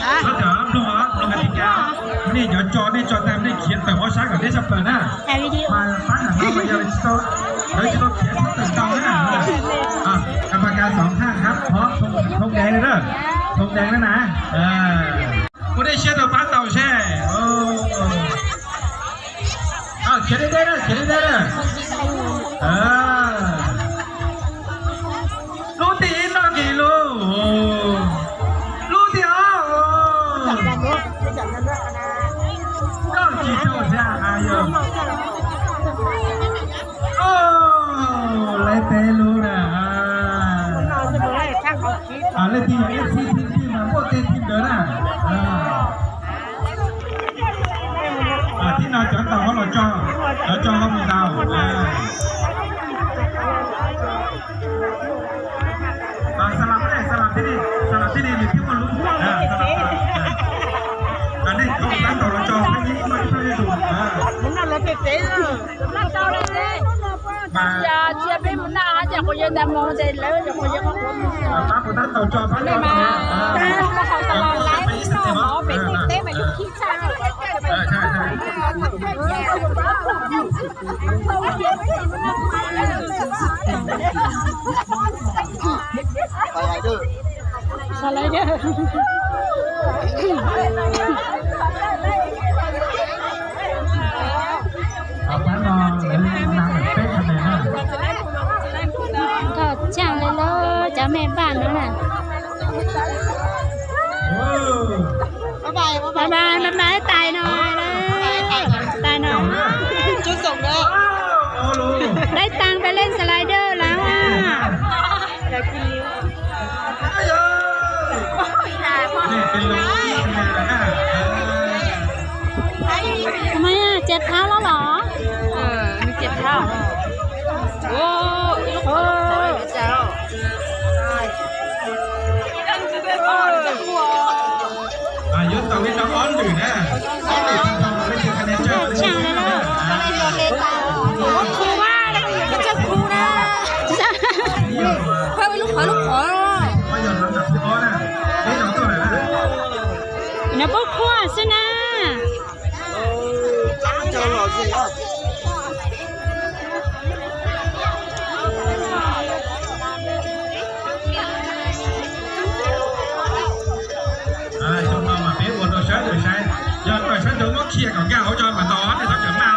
ເຮົາຈະລົງ ລົງກະຕິກາ ນີ້ ດຽວຈໍນີ້ ຈໍແຕ້ມນີ້ ຂຽນແຕ່ຫົວຊ້າຍກັບເດຊະເປີນນະ ຖ່າຍວິດີໂອ ມາຟັງນຳ ເຮົາກໍຢ່າໄປຊິຕ້ອງ ເຮົາຊິຕ້ອງຂຽນເຕີມເຕົານະ ອ່ະ ກຳມະການສອງທ່ານຄັບ ພ້ອມ ທົງ ທົງແດງເດີ ທົງແດງແລ້ວນະ ເອີ ຜູ້ໃດເຊຍໂຕປານເຕົາແຊ ໂອ້ ເອົາ ຂຽນໄດ້ເດີ ຂຽນໄດ້ເດີ ເອີ ລູກຕີນອກກີລູ ລູກຕີອອກ ນອກກີໂຕຊາອາໂຍ ໂອ້ ໄລເຕລູນະ ອ່າ ເລນທີມ ເອັຟຊີ ທີມ ທີມ ພວກເຕະທີມເດີນະ ອ່າ ອ່າ ທີ່ນອນຈອນເຕົາຂອງເຮົາ ລາວຈອງ ລາວຈອງເຮົາມີດາວ ອ່າ ອ່າ ສະຫຼັບໄດ້ ສະຫຼັບທີ່ນີ້ ສະຫຼັບທີ່ນີ້ ຫຼືທີ່ມັນຫຼຸດ ອ່າ ສະຫຼັບ ອ່າ ອັນນີ້ເຂົາຕັ້ງເຕົາລາວຈອງ ໃຫ້ຍິງມາທີ່ເຂົາຢູ່ ອ່າ ມັນລະເຕະເຕະ ມາ ເຈຍເປັນຫົວໜ້າ ຈາກຄົນເຍອະແຕ່ມອງໃຈເລີຍ ຈາກຄົນເຍອະ ມາ ມາ ຜູ້ນັ້ນເຕົາຈອງ ມາ ມາ ເຂົາຕະຫຼອດຫຼາຍ ເປັນເຕະ ມາຢູ່ທີ່ ເອີ ໃກໍຊ່າງເລີຍເລີ ເຈົ້າແມ່ບ້ານນັ້ນນະ. ບາຍບາຍ ບາຍບາຍ ບາຍບາຍ ຕາຍໜ້ອຍເດີ ຕາຍໜ້ອຍ ຈຸດສົ່ງເດີ ໄດ້ຕັງໄປເລ່ນສະໄລເດີແລ້ວອະ ທຳໄມອະ ເຈັບເທົ້າແລ້ວເຫຼື? ເອີ ມັນເຈັບເທົ້າ ໂອ້ ໂອ້ ເຈົ້າ. ອ່າ ຍົນຕາເວັນນຳອອນຫຼືນະ ອອນຫຼືນນຳເປັນຄະແນນເຈົ້າ ເຈົ້າ ເຈົ້າ ເຈົ້າ ອ່າ ຄູວ່າ ເຈົ້າຄູນະ ເພິ່ນລູກຂໍ ລູກຂໍ ມາຍ້ອນຫຼັງຈາກຄູອອນນະ ໄດ້ນຳຕົວໃດນະ ນະບໍ່ຄູຊະນະ. ເອີ ເຈົ້າມາ ມາເປັນອວດເອົາໃຊ້ໂດຍໃຊ້ ຍ້ອນຂ້ອຍຊັ້ນໂດນມາເຄຍກັບກ້າເຮົາຈອນມາຕອນນີ້ ເຂົາຈະມາ